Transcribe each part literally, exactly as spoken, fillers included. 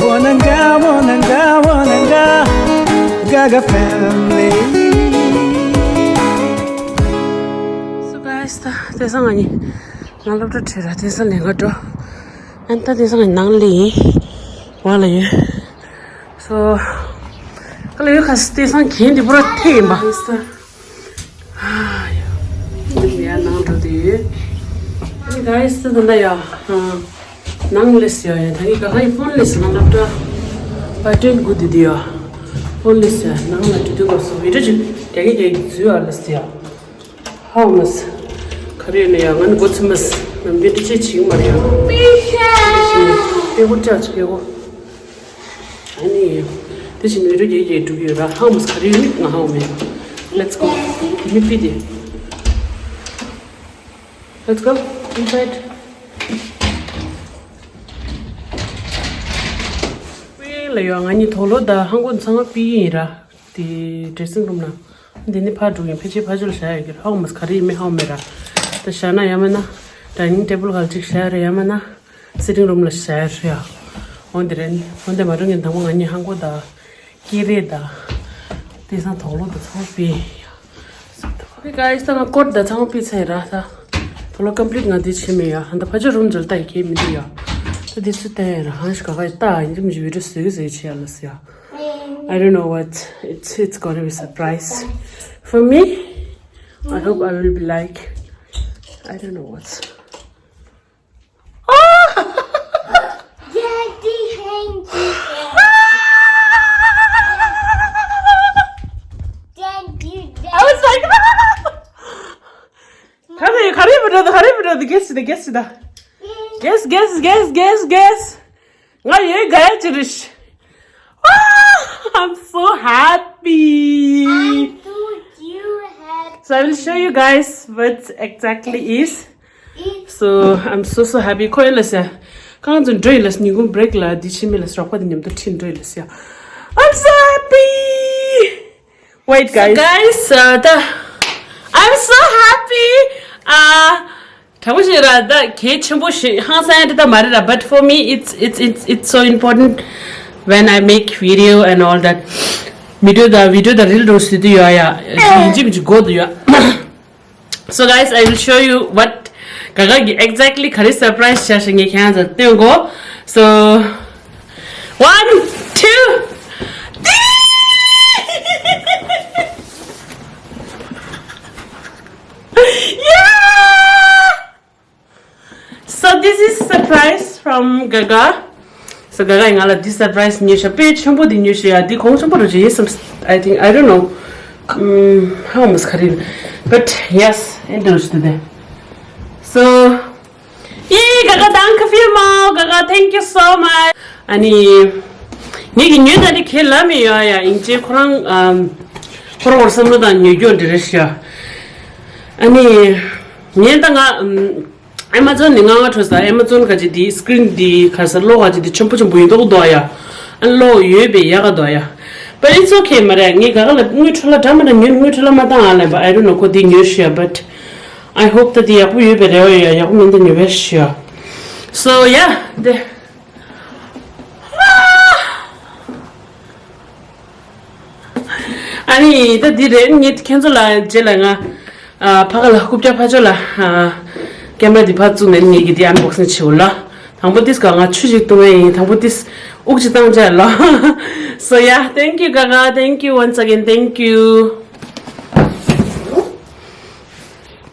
Wananga, wananga, wananga, Gaga family. So guys, ད་དེང་སང་ང་གཉིས་ང་སློབ་གྲྭ་ཁྲིད་ར་དེང་སང་ལས་ཀ་འགྲོ། ཨན་ད་དེང་སང་ང་ནང་ལ་ཡིན། བ་ལ་ཡོད། So ཁ་ལ་ཡོད་ཁ་སི་དེང་སང་གྱེན་འདི་པུ་ར་ཐེ་ཡིན་པ། ཡ་ནང་འགྲོ་དུས། ཨ་ནི་guys ད་ད་ཡ། ནང་ལས་ཡ་ཡ་ད་ནི་ག་ག་ཡི་ཕོན་ལས་ན་ལབ་ད། བ་ཏྲེན་གུ་དི་དི་ཡ། ཕོན་ལས་ཡ་ནང་ལ་དུས་དུས་ག་སོ་བི་ཏྲ་ཅིག་རྒྱ་གི་རྒྱ་གི་ཛུ་ཡ་ལས་ཡ། ཧའོ་མས། ག་རེ་ཡོད་ན་ཡ་ང་ནི་གོ་ཚི་མས། ནམ་རྒྱུན་ཏྲ་ཅིག་ཅིག་མ་རེད་ཡ། པེ་ཧོ་ཅག་ཅིག་པེ་ཧོ། ཨ་ནི། དེ་བཞིན་བི་ཌིའོ་རྒྱས་རྒྱས་འགྲོ་གི་ཡོད་ར། ཧང་མོས་ག་རེ་ཡོད་ང་ཧང་མེད། Let's go. Give me pity. Let's go. Inside. ཝེ་ལ་ཡོ་ང་གཉིས་དོག་ལོ་དང་ཧང་གོ་ཚང་མ་པི་ཡིན་ར། དེ་ཌེ་སིང་རུམ་ན། འདི་ནི་ཕར་འགྲོ་ཡིན་ཕལ་ཆེར་ཕར་ཕྱོགས་ལ་བཞག་ཡོད་ཀྱི་ར། ཧང་མོས་ག་རེ་ཡིན་མིན་ཧང་མེད་ར། ད་བཞག་ན་ཡ་མ་ན། ཌའི་ནིང་ཊེ་བལ་ག་ལ་ཅིག་བཞག་ར་ཡ་མ་ན། སི་ཊིང་རུམ་ལ་བཞག་ཡོད་ཡ། འོན་ཏེ་རེད། འོན་ཏེ་མ་འགྲོ་ངན་དང་པོ་ང་གཉིས་ཧང་གོ་དང་། ཀེ་རེ་དང་། དེང་སང་དོག་ལོ་དང་ཚང་མ་པི་ཡ། Okay guys ད་ང་ཀོཊ་དང་ཚང་མ་པི་ཚར་ཡ་ར་ད། དོག་ལོ་ཀམ་པི་ལིཊ་ང་འདི་བྱེད་མེད་ཡ། ཧན་ད་ཕ་ཆོ་རུམ་འཛུལ་ལྟ་ཡི་ཁྱེད་མི་འདུག་ཡ། ད་འདི་ཚུ་བལྟ་ཡ་ར་ཧང་ཞིག་ག་ག་ཡི་ལྟ་ཡིན་གྱི་མི་འདུག་བི་ཌིའོ་བཟོས་གི་བཟོས་བྱེད་ཡ་ལ་ཟེར་ཡ། I don't know what it's it's gonna be surprise for me. I hope I will be like I don't know what. Daddy, thank you. Thank you, Daddy. I was like, ག་རེ་ག་རེ་བུ་འགྲོ་ད་ག་རེ་བུ་འགྲོ་ད། Guess ད་guess ད། Guess, guess, guess, guess, guess. ང་ཡོད་ག་ཡ་ཅི་རེད། I'm so happy. I told you happy. So I will show you guys what exactly is. So I'm so so happy. ཁོ་ཡ་ལ་ཟེར། གང་ཚོ་འགྲོ་ཡི་ལ་ཉིན་གུང་བྷི་རེག་ལ་འདི་ཕྱི་མི་ལ་རོགས་པ་དེ་མཉམ་དུ་ཁྲིད་འགྲོ་ཡི་ལ་ཟེར། I'm so happy. Wait, guys. Guys, uh, the, I'm so happy. Uh, དྲང་པོ་ཞིག་ར་ད་གལ་ཆེན་པོ་ཞིག་ཧང་སང་ཡ་འདི་ད་མ་རེད་ར། But for me it's it's it's it's so important when I make video and all that. མི་འགྲོ་ད་བི་ཌིའོ་ད་རིལ་རོ་སི་དུ་ཡོད་ཡ། ཡིན་གཅིག་མིན་གཅིག་གོ་དུ་ཡོད། So guys, I will show you what ག་ག་གི་exactly ག་རེ་surprise བྱ་ཞིག་ངས་ཁྱེད་རང་ཚོར་སྟོན་གོ། So one, two, three. Yeah! So this is surprise from Gaga. So Gaga ང་ལ་འདི་surprise ཉོས་ཤག་དཔེ་ཆེན་པོ་འདི་ཉོས་ཤག་ཡ། འདི་གོང་ཆེན་པོ་རུ་ཇི་ཡེ་སམ། I think, I don't know. ཨམ། how much ག་རེ་རེད། But yes, interested today. So ཡེ། Gaga, danke vielmals. Gaga, thank you so much. ཨ་ནི། ངེད་ཀྱི་ཉོས་ད་འདི་ཁས་ལ་མི་ཡོད་ཡ། ཡིན་ཅེ་ཁོ་རང་ཨམ། ཁོ་རང་བར་བསམ་བློ་དང་ཉོས་རྒྱུ་འདི་རེད་ཤག་ཨ་ནི། ངས་ད་ང་ཨམ། Amazon ནས་ང་ང་འཕྲོད་ས། Amazon ག་ཅིག་འདི་screen འདི་ག་ས་གློག་ག་ཅིག་འདི་ཆེན་པོ་ཆེན་པོ་ཡིན་མདོག་འདུག་ཡ། ཨ་གློག་ཡོད་པའི་ཡག་ག་འདུག་ཡ། But it's okay མ་རེད། ངས་ག་ག་ལ་དངུལ་འཕྲོ་བརླག་འདྲ་མ་འདྲ་ཉོས་ནས་དངུལ་འཕྲོ་བརླག་མ་བཏང་ཨ་ལབ་པ། I don't know ཁོ་འདི་ཉོས་ཤག་ཡ། But I hope ད་འདི་ཡག་པོ་ཡོད་པའི་རེ་བ་ཡོད་ཡ། ཡག་པོ་མིན་ད་ཉོས་པའི་ཤག So yeah འདི། ཨ་ནི་ད་འདི་རེད། ངས་ཁྱེད་ཚོ་ལ་རྗེས་ལ་ང་ཨ་ཕ་ག་ལ་རྐུབ་བཀྱག་ཕ་ཆོ་ལ་ཨ་ཀེམ་ར་འདི་ཕར་བཙུགས་ནས་ངས་ཀྱི་འདི་unboxing བྱེད་འོ་ལ། དང་པོ་ཏིས་ག་ང་ཆུ་ཞིག་བཏུང་ཡ་ཡིན། དང་པོ་ཏིས་དབུགས་ཅིག་བཏང་བྱ་ལ། So yeah, thank you Gaga, thank you once again, thank you.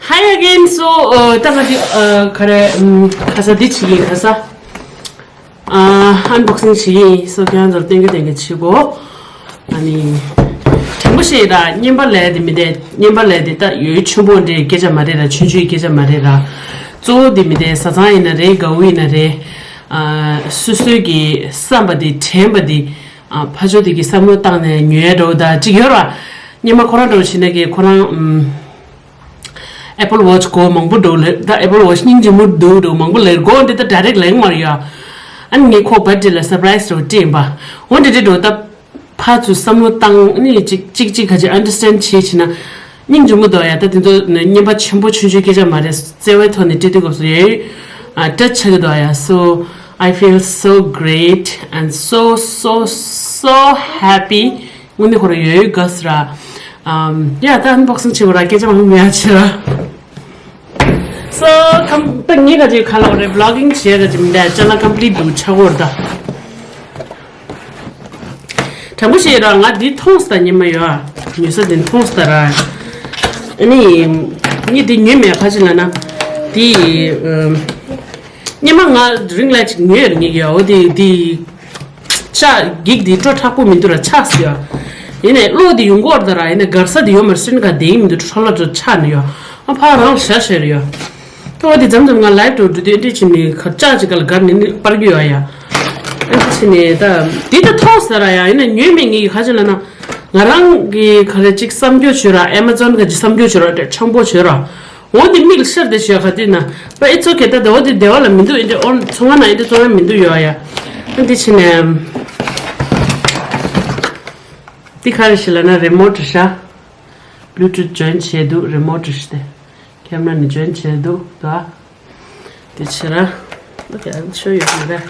Hi again. So ཨ་ད་ང་འདི་ཨ་ག་རེ་ཨམ་ག་ས་འདི་བྱེད་ཀྱི་ག་ས། ཨ་unboxing བྱེད་ཀྱི་ཡིན། So ཁྱེད་རང་ཚོར་སྟོན་རྒྱུ་སྟོན་རྒྱུ་བྱེད་གོ་ཨ་ནི། དྲང་པོ་བཤད་ཡིན་ར། རྔན་པ་ལས་དེ་མི་དེ་རྔན་པ་ལས་དེ་ད་ཡོད་ཆེན་པོ་འདྲའི་སྐད་ཆ་མ་རེད་ར། ཆུང་ཆུང་སྐད་ཆ་མ་རེད་ར། གཙོ་བོ་དེ་མི་དེ་བཟའ་ཚང་ཡིན་ན་རེད། དགའ་བོ་ཡིན་ན་རེད། ཨ་སོ་སོའི་གི་བསམ་པ་དེ་དྲན་པ་དེ་ཨ་ཕ་ཆོ་དེ་གི་བསམ་བློ་བཏང་ནས་ཉོ་ཡ་འདྲ་བོ་ད་ཅིག་ཡོད་ར། རྔན་པ་ཁོ་རང་འདྲ་བོ་བྱེད་ན་གི་ཁོ་རང་ཨམ། Apple Watch གོ་མང་པོ་འགྲོ་ལེ། ད་Apple Watch སྙིང་རྗེ་མོ་འདུག་འགྲོ་མང་པོ་ལེ་གོ་འདི་ད་direct ལེན་མར་ཡོད། ཨ་ནི་ངས་ཁོ་birthday ལ་surprise འགྲོ་སྤྲད་ཡིན་པ། འོ་འདི་འདྲ་འགྲོ་ད་ཕར་ཚུར་བསམ་བློ་བཏང་ཨ་ནི་ཅིག་ཅིག་ཅིག་ག་ཅིག་understand བྱེད་བྱེད་ན་སྙིང་རྗེ་མོ་འདུག་ཡ། ད་དེ་ཚོ་རྔན་པ་ཆེན་པོ་ཆུང་ཆུང་སྐད་ཆ་མ་རེད། བརྩེ་བའི་ཐོག་ནས་སྤྲད་དུས་སྐབས་སུ་ཡ་ཡོད་ཨ་སྤྲད་ཆགས་ཀྱི་འདུག་ཡ། So I feel so great and so, so, so happy. དངོས་གནས་ཁོ་རང་ཡོད་ཡོད་དགའ་སི་ར། ཨམ། ཡ་ད་unboxing བྱེད་དགོས་ར། སྐད་ཆ་མང་མེད་ཡ་བྱེད་ར། So ཁམ་ད་ངས་ག་ཅིག་ག་ལ་རེ་vlogging བྱེད་ག་ཅིག་མི་འདྲ། ཅ་ལག་complete འདུག་ཆ་གོ་ར་ད། དྲང་པོ་བཤད་ར། ང་འདི་མཐོང་སྟེ་ཉི་མ་ཡོད་ཉོ་ས་འདི་མཐོང་སྟེ་ར། ཨ་ནི་ངས་འདི་ཉོས་མེད། ག་ཅི་ལབ་ན་འདི་ཉི་མ་ང་རིང་ལ་ཅིག་ཉོས་ཉོས་ཡོད། འོ་འདི་འདི་ཆ་འགྱིག་འདི་སྤྲོ་དྲག་པོ་མི་འདུག་ར། ཆགས་སི་ཡོད། ཡིན་ནའི་གློག་འདི་ཡོང་གོ་ར་ད་ར། ཡིན་ནའི་སྒར་ས་འདི་ཡོད་མ་རེད། སྲིན་ག་འདི་མི་འདུག་འཕྲོ་ལ་འགྲོ་ཆགས་ནི་ཡོད། ཨ་ཕ་རང་ལ་ཤ་ཤེར་ཡོད། ཏོ་དེ་མཚམས་མཚམས་ང་live འགྲོ་འགྲོ་དུས་འདི་ཕྱི་ནས་ཁ་ལྕགས་ཅིག་ག་ལ་སྒར་ནས་ནི་པར་རྒྱུ་ཡོད་ཡ། ཨ་འདི་ཕྱི་ནས་ད་འདི་ད་ཐོག་ཟེར་ར་ཡ། ཡིན་ན་ཉོས་མེད། ངས་ག་ཅི་ལབ་ན། ང་རང་གི་ག་རེ་ཅིག་བསམ་རྒྱུ་བྱོས་ར། Amazon ག་ཅིག་བསམ་རྒྱུ་བྱོས་ར། དེ་ཆང་པོ་བྱོས་ར། འོ་འདི་མིག་ལ་ཤར་དེ་བྱོས་ག་དེ་ན། པ་it's okay ད་དེ་འོ་དེ་བདེ་བ་ལ་མི་འདུག་འདི་འོ་ཚོང་ཁང་ན་འདི་ཚོང་ཁང་མི་འདུག་ཡོད་ཡ། ཨ་འདི་ཕྱི་ནས་འདི་ག་རེ་ཞིག་ལབ་ན་remote ཤ། Bluetooth join བྱས་འདུག remote ཤ་དེ། ཁེམ་ར་ནི་ཇོན་བྱས་འདུག་ད། དེ་ཕྱི་ར། Okay, I'll show you from there.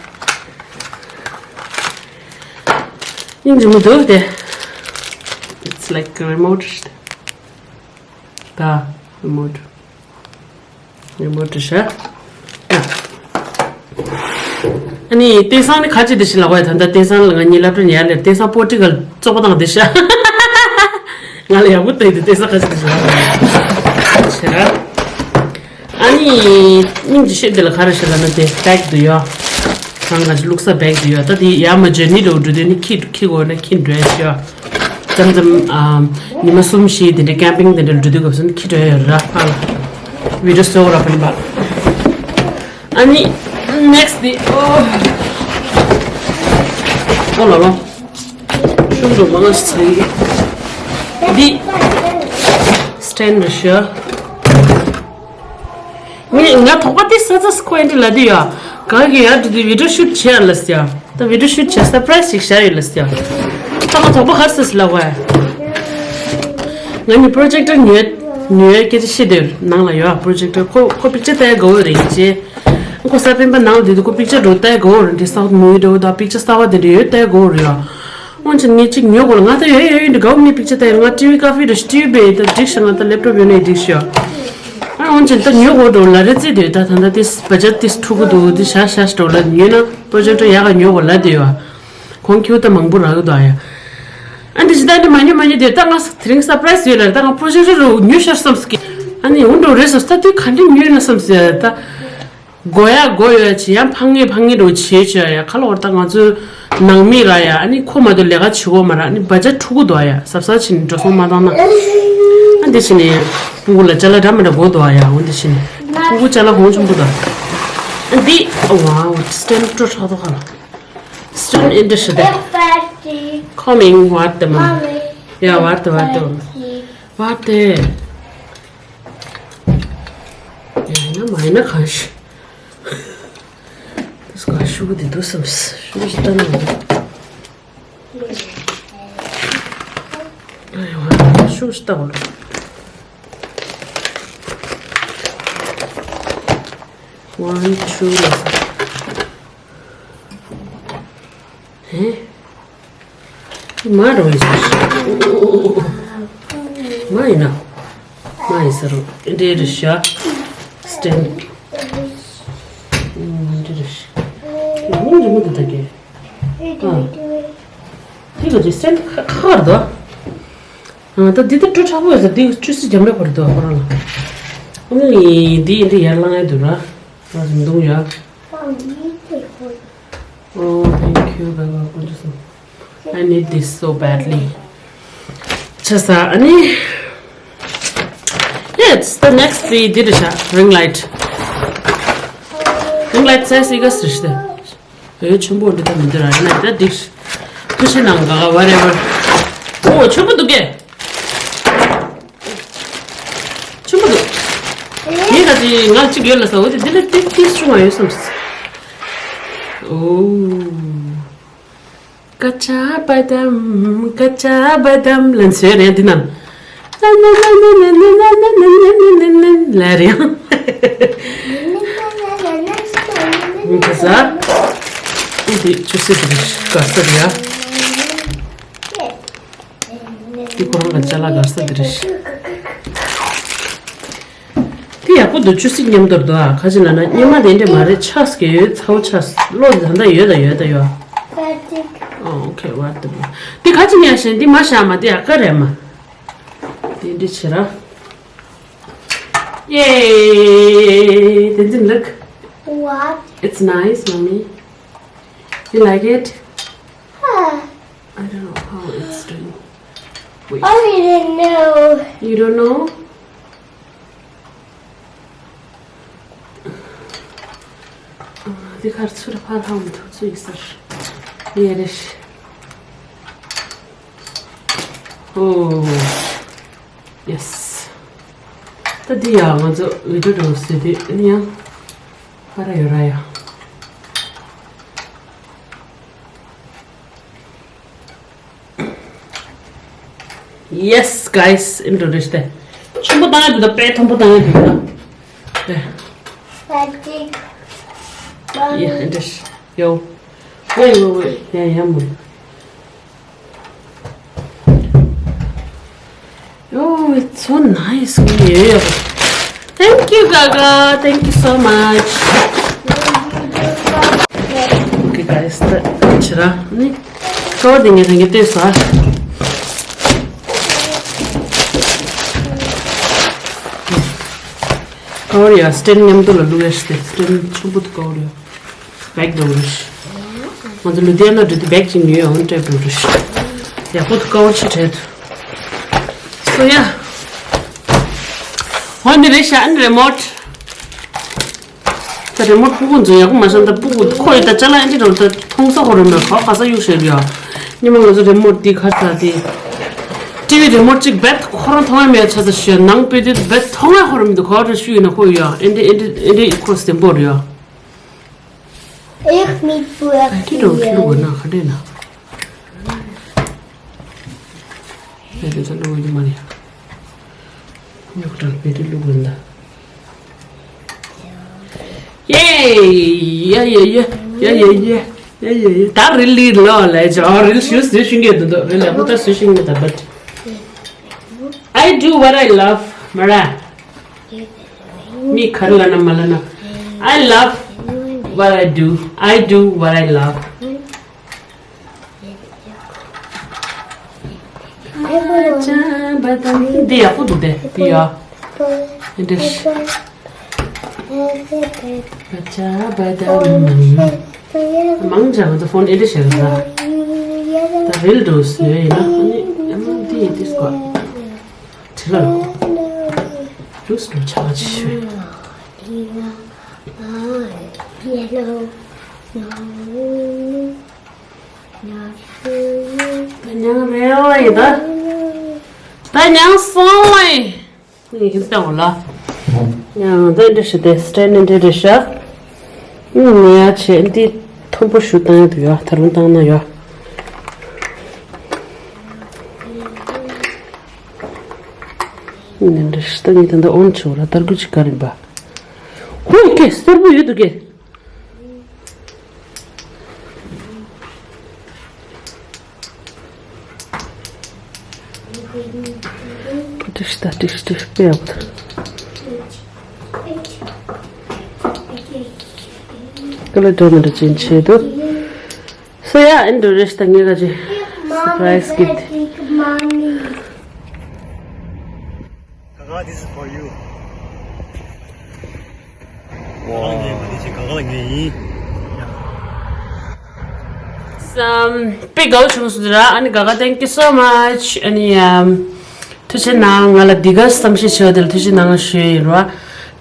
སྙིང་རྗེ་མོ་འདུག་དེ། It's like a remote ད། remote remote ཤ། ཡ། ཨ་ནི་དེང་སང་ནི་ཁ་ཆེ་དེ་ཞིག་ལ་བས། ད་ལྟ་དེང་སང་ལ་ང་གཉིས་སློབ་གྲྭ་ནས་ཡར་སླེབས། དེང་སང་པོ་ཏི་གལ་བཙོག་པ་དང་དེ་ཤ། ང་ལ་ཡག་པོ་བལྟས་ཏེ་དེང་སང་ཁ་ཆེ་དེ་ཞིག་ལ་བས་ཤ། ཨ་ནི་སྙིང་རྗེ་ཤོས་དེ་ལ་ག་རེ་ཤ་ལབ་ན་དེ་བེག་འདུག་ཡོད། ང་ག་ཅིག་བླུགས་ས་བེག་འདུག་ཡོད། ད་དེ་ཡར་མར་ཇར་ནི་འགྲོ་འགྲོ་དུས་ནི་ཁྱི་ཁྱི་དགོས་ན་ཁྱི་འགྲོ་ཡ་ཤོ། མཚམས་མཚམས་ཨ་ཉི་མ་གསུམ་བཞི་དེ་འདྲའི་ཀེམ་པིང་དེ་འདྲ་འགྲོ་དུས་སྐབས་སུ་ནི་ཁྱི་འགྲོ་ཡ་ཡོད་ར། ཕར་ལ་བི་ཌིའོ་བཟོ་ར་ཕན་པ། ཨ་ནི་next དེ་ཨོ་ཨོ་ལ་ལོ། ཤུགས་འགྲོ་མང་ང་ཞིག་འདི་སི་ཊེན་རེད་ཤག་ངས་ང་དོག་པ་དེ་ས་ཚ་སི་ཁོ་ཨེན་ཏི་ལ་དུ་ཡ། ག་གི་ཡ་དུ་དུ་བི་ཌིའོ་ཤུ་ཊི་བྱེད་ཡ་ལ་སི་ཡ། ད་བི་ཌིའོ་ཤུ་ཊི་བྱེད་སར་པ་རའི་ཛི་ཞིག་བྱ་ཡོད་ལ་སི་ཡ། ད་ང་དོག་པ་ཧར་སི་སི་ལ་བ། ང་ནི་པྲོ་ཇེག་ཊར་ཉོས་ཉོས་སྐད་ཆ་བཤད་དེ་ནང་ལ་ཡོད། པྲོ་ཇེག་ཊར་ཁོ་ཁོ་པིག་ཅར་ལྟ་ཡ་དགའ་བོ་རེད་ཅེ། ཁོ་གསར་སྤེན་པ་ནང་ལ་དུ་དུ་ཁོ་པིག་ཅར་འགྲོ་ལྟ་ཡ་དགའ་བོ་རེད། འདི་སའུ་ཐི་མུ་ཝི་འགྲོ་ད་པིག་ཅར་གསར་བ་དེ་འདྲ་ཡོད་ལྟ་ཡ་དགའ་བོ་རེད་ཡ། འོན་ཀྱང་ངས་གཅིག་ཉོ་དགོས་ལ། ང་ད་ཡོད་ཡོད་ཡོད་འདི་དགའ་བོ་མེད། པིག་ཅར་ལྟ་ཡ་ང་ཊི་ཝི་ཀ་ཕི་རེ་ཊི་ཝི་བེ་ད་འགྲིག་ཤག་ང་ད་ལེབ་ཊོབ་ཡོད་ནའི་འགྲིག་ཤག་ཨ་འོན་ཀྱང་ད་ཉོ་དགོས་འགྲོ་ལ་རེ་རྩིས་དེ་ད་ད་ད་དེ་བ་ཇེཊ་དེ་འཁྲུག་གི་འདུག་དེ་ཤ་ཤ་འགྲོ་ལ་ཉོས་ན་པྲོ་ཇེག་ཊར་ཡག་ག་ཉོ་དགོས་ལ་དེ་ཡོད། གོང་ཁྱེའུ་ད་མང་པོ་རག་གི་འདུག་ཨ་ཡ། ཨ་འདི་ཇི་ལྟར་འདི་མ་ཉོ་མ་ཉོ་དེ་ད་ང་དེ་རིང་སར་པ་རའི་ཛི་ཡོད་ལ། ད་ང་པྲོ་ཇེག་ཊར་རུ་ཉོ་ཤར་བསམ་སི་ཀི། ཨ་ནི་འུ་འགྲོ་རེ་སོ་ད་དུས་ག་འདྲ་ཉོས་ན་བསམ་སི་ད། དགོས་ཡ་དགོས་ཡོད་ཅི་ཡང་ཕངས་ངེས་ཕངས་ངེས་འགྲོ་བྱེད་བྱེད་ཡ་ཁ་ལོ་བར་ད་ང་ཚོའི་ནང་མི་ར་ཡ། ཨ་ནི་ཁོ་མ་གཏོགས་ལས་ཀ་བྱེད་དགོས་མ་ར། ཨ་ནི་བ་ཇེཊ་འཁྲུག་གི་འདུག་ཡ། གཟབ་གཟབ་བྱས་ནས་འགྲོ་སོང་མ་བཏང་ན། ཨ་འདི་བྱས་ནས་སྤུ་གུ་ལ་ཅ་ལག་འདྲ་མི་འདྲ་དགོས་འདུག་ཡ། འོ་འདི་བྱས་ནས་སྤུ་གུ་ཅ་ལག་གོང་ཆེན་པོ་འདུག་ཨ་འདི་ཨ་ཝའོ་སི་ཊེན་ཌར་སྤྲོ་ཧྲག་ཏོ་ཁ་ལ། སི་ཊེན་ཌར་ཨིན་ཌི་ཤི་དེ། Coming, what the mom? Yeah, what the, what the, what the? ཡིན་ན་མ་ཡིན་ན་གང་ཞིག་དེ་ག་ཤུ་གུ་དེ་འདུག་བསམ། ཤུ་གུ་ཞིག་ལྟ་ན་འདུག་ཨ་ཡ་ཤུ་གུ་ཞིག་ལྟ་བ། One, two ལ། ཧེ། མ་རོ་ཡིན་ས། མ་ཡིན་ན། མ་ཡིན་ས་རོ། འདྲེ་རུ་ཤ། སི་ཊེན་ཌར། འདྲེ་རུ་ཤ། མིང་རི་མོ་འདི་ད་གེ། ཨ། འདི་ག་ཅི་སི་ཊེན་ཌར་ཁ་ཁ་ར་དོ། ཨ་ད་འདི་ད་སྤྲོ་ཆག་པོ་ཡོད་ས། འདི་ཅུ་སི་རྒྱབ་ལ་བོར་དོ་ཁོ་རང་ལ། ཨ་ནི་འདི་འདི་ཡར་ལངས་ཡ་འདུག་ར། ང་རིང་ཐུང་ཡ། Oh, thank you, Baba. I need this so badly. ཆ་ས་ཨ་ནི། Yes, the next we did a ring light. Ring light size ཡི་ག་སི་རེད་ཤི་ད། ཨེ་ཆེན་པོ་འདི་ད་མི་འདི་ར་ཡིན་ན་ད་འགྲིག་ཐུ་ཤི་ནང་ག་ག་whatever. ཨོ་ཆེན་པོ་འདུག་གེ། ཆེན་པོ་འདུག་ངས་ད་ཅི་ང་གཅིག་ཡོད་ལ་ས། འོ་དེ་འདི་ལ་ཏིག་ཏིག་ཆུང་བ་ཡོད་བསམ། ཨོ། ཀ་ཅ་བ་དམ་ཀ་ཅ་བ་དམ་ལན་ཚོད་རེད་འདི་ནང་། ལ་རེད་ཡང་། ཀ་ས། ཀ་ཅ་བ་དམ་ཀ་ཅ་བ་དམ་ཀ་ཅ་བ་དམ་ཀ་ཅ་བ་དམ། འདི་ཆུ་སྲིན་དེ་རེད། ག་ས་རེད་ཡ། འདི་ཁོ་རང་གི་ཅ་ལག་ག་ས་དེ་རེད། འདི་ཡག་པོ་འདུག་ཆུ་སྲིན་མཉམ་དུ་འདུག་ཨ། ཁ་ཅིག་ལ་ན་སྙེ་མ་དེ་འདྲ་མ་རེད། ཆགས་ཀྱི་ཡོད། ཚ་བོ་ཆགས། བློ་ད་ལྟ་ཡོད་ད་ཡོད་ད་ཡོད། ཨོ་ཨོ་ཁེ། བར་དུ་འདི་ཁ་ཅིག་ཉལ་ཞིང་འདི་མ་བཞག་མ་འདི་ཡག་ག་རེད་མ། དེ་འདྲ་བྱེད་ར། Yay! Tenzin, look. What? It's nice, mommy. You like it? Huh. I don't know how it's doing. Wait. I don't know. You don't know? འདི་ཁར་ཚུར་ཕར་ལྷག་མི་ཐུབ་ཚུལ་ཡིན་ཟེར། ཡེ་རེ་ཤི། ཨོ། Yes. ད་འདི་ཡང་ང་ཚོ་བི་ཌིའོ་འགྲོ་ཟེར་དུས་ཨ་ནི་ཡང་ཕར་ཡོད་ར་ཡ། Yes, guys, ཨིན་འགྲོ་རེ་ཤི་ཏེ། ཆུང་པོ་བཏང་ཡ་འདུག་ད་དཔེ་མཐོན་པོ་བཏང་ཡ་འདུག་ད། དཔེ། ཡ་ཨིན་འགྲོ་ཤི། ཡོ། ཝེ་ཝེ་ཝེ། ཡ་ཡ་མོ། Oh, it's so nice. Thank you, Gaga. Thank you so much. Okay, guys, ད་ཆི་ར་ནི་ཀ་བར་དེ་ངས་ད་ངས་ལྟོས་ས། ཀ་བར་ཡ་སི་ཊེན་མཉམ་དུ་ལ་བླུགས་ཡ་ཤི་ཏེ། སི་ཊེན་ཆུང་པོ་དུ་ཀ་བར་ཡ། བེག་འགྲོ་རུ་ཤི། ང་ཚོ་ལུ་དེ་ན་འགྲོ་དུས་བེག་ཅིག་ཉོས་ཡོང་སྤྲད་འགྲོ་རུ་ཤི། ཡག་པོ་དུ་ཀ་བར་ཆི་བྲལ་དུ། སོ་ཡ། ཧོན་འདི་རེད་ཤག་ཨན་རི་མོ་ཊི། ད་རི་མོ་ཊི་སྤུ་གུ་ཚོ་ཡག་པོ་མ་བཞག་ད་སྤུ་གུ་ཁོ་ཡི་ད་ཅ་ལག་ཨན་ཅི་རོ་ད་མཐོང་ས་ཁོ་རུ་མེད་ཁོ་ག་ས་གཡུག་བཞག་ཡ། ཉི་མ་ང་ཚོ་རི་མོ་ཊི་འདི་ཁ་ས་དེ། ཊི་ཝི་རི་མོ་ཊི་གཅིག་བེད་ཁོ་རང་མཐོང་ཡ་མེད་ཆ་ས་ཤི་ནང་པེ་དེ་བེད་མཐོང་ཡ་ཁོ་རུ་མི་འདུག་ཁོ་རུ་ཤུ་ཡིན་ན་ཁོ་ཡ་ཨན་ཏི་ཨན་ཏི་ཨན་ཏི་ཁོ་སྟེན་པོ་རུ་ཡ། Ich mit Buch. ཁྱི་དྲོ་ཁྱི་ལུག་ན་ཁ་འདྲེ་ན། ཡ་དེ་ཚོ་ལུག་ཡོད་མ་རེད། ཉོག་དྲག་པའི་དུ་ལུག་ཡོད་ད། ཡེ། ཡ་ཡ་ཡ། ཡ་ཡ་ཡ། ཡ་ཡ་ཡ། ད་རིལ་ལི་ལོ་ལེ་ཇོ་རིལ་ཤུ་སུ་ཤིང་གི་དུ་དུ་རིལ་ལ་པོ་ད་སུ་ཤིང་གི་ད་but I do what I love མ་ར། མི་གར་ལ་ན་མ་ལ་ན། I love what I do. I do what I love. འདི་ཡག་པོ་འདུག་སྟེ། འདི་ཡ། འདི་འདྲ་ཞིག་མང་ཆེ་བ་ད་ཕོན་འདི་འདྲ་ཞིག་རེད་ད། ད་རིལ་འགྲོ་སྲོལ་ཡིན་ན་ཨ་ནི་ཨ་མ་འདི་འདི་སྐོར། དྲི་ལ་ལོ། ལུས་ལ་ཆ་ཆེ་ཤོས། ད་ཉང་རེ་བ་ཡིན་ད། ད་ཉང་སོང་བ་ཡིན། ངས་ཀྱིས་བཏང་བ་ལ། ཉང་ད་འདྲ་ཞིག་དེ་སི་ཊེན་ནི་འདྲ་རེད་ཤག་ངས་ཡ་ཆེ་འདི་མཐོན་པོ་ཞུ་བཏང་ཡ་འདུག་ཡ། ད་རུང་བཏང་ན་ཡ། ནི་འདྲ་ཤི་ད་ངས་ད་ལྟ་ཨོན་བྱེད་ར་ད་རྒུ་ཅིག་ག་རིམ་པ། ཧུ་ཀེ་སེར་པོ་ཡོད་འདུག་གེ། ཏིག་ཏག་ཏིག་ཏིག་དཔེ་ཡག་པོ་ད། ཀ་ལ་འདྲ་མི་འདྲ་ཅན་བྱེད་དུ། སོ་ཡ་ཨན་འགྲོ་རེ་ཤི་ད་ངས་ག་ཅི་སར་པ་རའི་ཛི་གིཕ་ཊི། Gaga, this is for you. Wow. Gaga ལ་ངས་ཡིན། སམ། དཔེ་དགའ་བོ་བྱུང་སོང་ར། ཨ་ནི་Gaga, thank you so much. ཨ་ནི་ཨམ། ཐུགས་རྗེ་གནང་། ང་ལ་འདི་ག་བསམ་ཤེས་བྱས་པ་དེ་ལ་ཐུགས་རྗེ་གནང་ཞུ་ཡི་ཡིན་ར།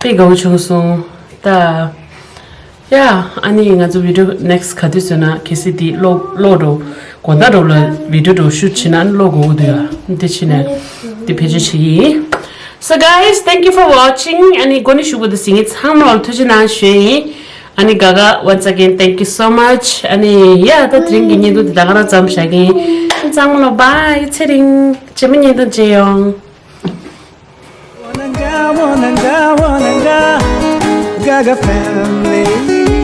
དཔེ་དགའ་བོ་བྱུང་སོང་ད། ཡ། ཨ་ནི་ང་ཚོ་བི་ཌིའོ་ནེག་སི་ག་དུས་སོང་ན་གལ་སྲིད་དེ་ཀློག་ཀློག་འགྲོ། དགོང་དག་འགྲོ་ལ་བི་ཌིའོ་འགྲོ་ཤུ་བྱེད་ན་ཀློག་དགོས་འདུག་ཡ། འདི་བྱེད་ནས་འདི་བེད་སྤྱོད་བྱེད་ཀྱི་ཡིན། So guys, thank you for watching. ཨ་ནི་འགོ་ནས་གཞུག་གུ་དུ་གཟིགས་མཁན་ཚང་མ་ལ་ཐུགས་རྗེ་གནང་ཞུ་ཡིན། ཨ་ནི་Gaga, once again, thank you so much. ཨ་ནི་ཡ་ད་དེ་རིང་གི་བརྙན་ཐུང་འདི་ད་ག་རང་ཙམ་བཞག་གི་ཡིན། ཚང་མ་ལ་བྷའི། ཚེ་རིང་རྗེས་མ་བརྙན་ཐུང་མཇལ་ཡོང་། Wananga, wananga, wananga, Gaga family.